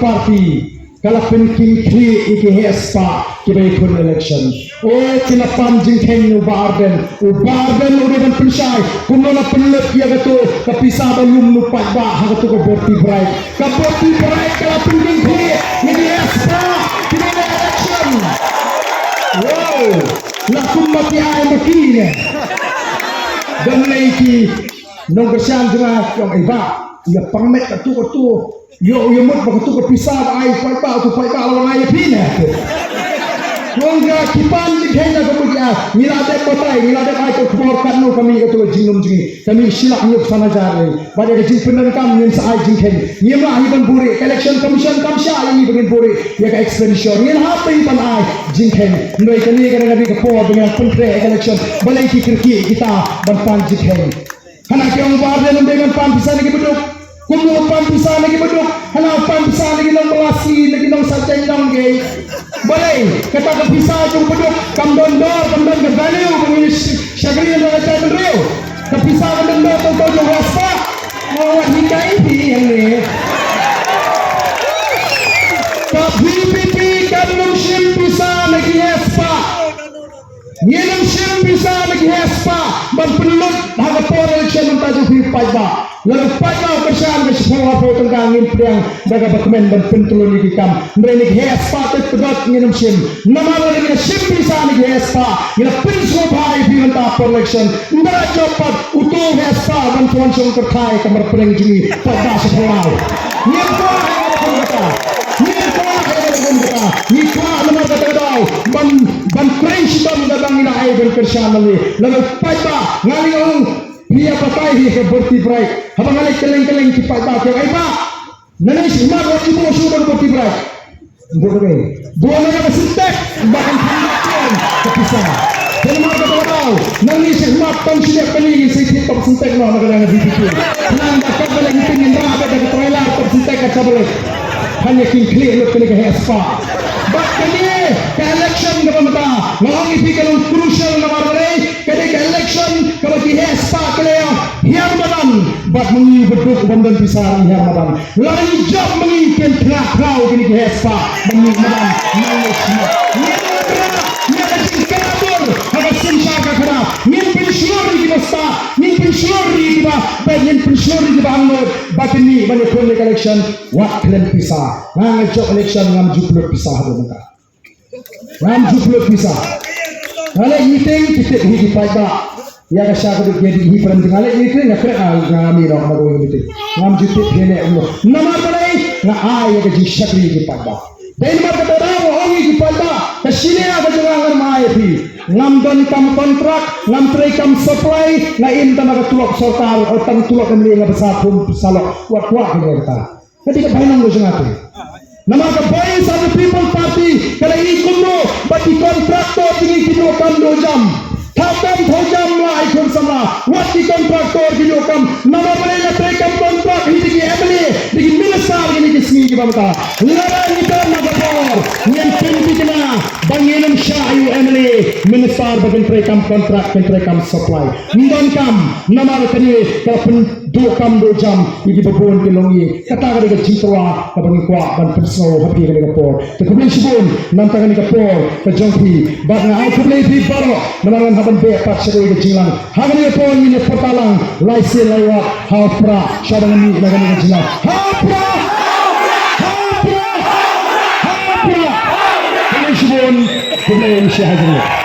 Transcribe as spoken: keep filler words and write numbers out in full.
party ka la pynkhih ïa ki heh spah kiba ïakhun election. O, ki la pan jingkheiñ na u Bah Ardent. U Bah Ardent u dei ban pynshai kumno la pynlut ïa kato ka pisa ba lum na u paidbah ha kato ka Bharti Bright. Ka Bharti Bright ka la pynkhih ïa ki heh spah kiba ïakhun election. Wow. La kumba ki ai ma ki ne. Don lei ki nongkyrshan jong nga ki ong, "Ei bah, ïa pang met kato kato. Ïoh ïa mut ba kato ka pisa ba ai paidbah, to paidbah la wan ai ïa phi ne." Ong ka ki pan jingkheiñ na ka mut ïa, ngi la dep batai, ngi la dep ai ka khubor katno ka mih kato ka jinglum jong ngi. Ka mih shi lak hynñiew phew san hajar lei. Bad ïa ka jingpyndonkam ngin sa ai jingkheiñ. Ngim lah hi ban buhrieh, ka Election Commission kam shah ïa ngi ba ngin buhrieh ïa ka expenditure. Ngin hap hi ban ai jingkheiñ. Hynrei kane ka dei ka por ba ngin pyntrei ïa ka election. Balei ki kyrkieh kita ban pan jingkheiñ. Hana ki ong Bah Ardent um dei ban pan pisa na ki baduk. Kumno u pan pisa na ki baduk? Hana u pan pisa na ki nongmlasi, na ki nongsarjaiñ nongkei. Balei kata ka pisa jong u baduk kam don dor, kam don ka value ba ngi sh-, shakri na ka jaitbynriew. Ka pisa ka don dor tang tang jong u heh spah. Mo wat hikai phi hangne. Ka V P P kam nym shim pisa na ki heh spah. Ngin ym shim pisa na ki heh spah ban pynlut ha ka por election mynta jong phi paidbah. Lada u paidbah u kyrshan ka shiphew arphew tyngka ngin pdiang da kaba kmen ban pyntylun ïa ki kam. Hynrei na ki heh spah te pdot ngin ym shim. Namar lada ngin shim pisa na ki heh spah, ngin pynsngewbha ïa phi mynta por election. Ynda la jop pat uto u heh spah ban sa wan shong kyrthai ka mar pdeng jong ngi paidbah shiphew ar. Ngim kwah ïa kaba kum kata. Ngim kwah ïa kaba kum kata. Ngi kwah namar kata ka daw ban, ban kren shitom kaba ngi la ai ban kyrshan lane. Lada u paidbah, nga ong, phi ïa batai hi ka Bharti Bright. Haba nga leit kylleng kylleng ki paidbah ki ong, "Ei bah, nangne shakhmat wat ïa buh shuh da ka Bharti Bright." Buh da ka, buh na ka Sintex ba kan kham da ka pisa. Te namar kata ka daw, nangne shakhmat tang shi dep kane ngin sa thied ka Sintex noh na ka liang ka V P P. Khnang ba katba leit meeting ngin rah beit da ka trailer ka Sintex ka shah ba leit. Hynrei kin khlieh lut kane ka heh spah. Bad kane ka election kaba mynta nga ong ïa phi ka long crucial namar balei? Ka dei ka election kaba ki heh spah ki la ïa hiar madan bad ma ngi u baduk u bym don pisa ngi hiar madan. Lada ngi jop ma ngi kin pynlait khraw kine ki heh spah ban mih madan. Ngi ïa ka jingkynmaw ha ka synshar ka khadar ngin pynshlur ïa kiba stad, ngin pynshlur ïa kiba beit, ngin pynshlur ïa kiba angnud ba kin mih ban ïakhun ïa ka election. Wat khlem pisa. Nga nga jop election ngam ju pynlut pisa haduh mynta. Ngam ju pynlut pisa. Nga leit meeting ki tip hi ki paidbah. Ïa ka sha ka duk ïa dih hi pyrem nga leit meeting nga kren nga nga mi noh na ka meeting. Ngam ju tip hi ne umno. Namar balei nga ai ïa ka jingshakri ki paidbah. Dei namar kata daw ong ïa ki paidbah ka shiliang ka jong nga ngam ai phi. Ngam don kam kontrak, ngam trei kam supply, nga im tang ka tulop sorkar, tang tulop M L A nga bsa thum bsa lok. Wat kwah ka ïa kata. Ka dei ka bainong ka jong nga te. Namar ka Voice of the People Party ka la ïohi kumno ba ki kontraktor jong ngi ki duh kam duh jam. Thaw kam thaw jam la ai khun samla. Wat ki kontraktor ki duh kam. Namar balei la trei kam kontrak hi da ki M L A, da ki minister kine ki sngi kiba mynta. Lada ngi don na ka por ngin pynthikna ba ngin ym shah ïa u M L A, minister ba kin trei kam kontrak, kin trei kam supply. Ngim don kam namar kane ka la pyn duh kam duh jam ïa kiba bun ki longïing. Kata ka dei ka jingtyrwa kaba ngi kwah ban pynsngew ha phi kane ka por. Te khublei shibun na ka bynta kane ka por ka jong phi. Bad nga ai khublei phi baroh namar ngan hap ban beh pat sha kawei ka jingïalang. Ha kane ka por ngin ïa pyrta lang lai sien lai wat ha u Prah sha ba ngan mih na kane ka jingïalang. Ha u Prah! Ha u Prah! Ha u Prah! Khublei shibun, khublei shibun.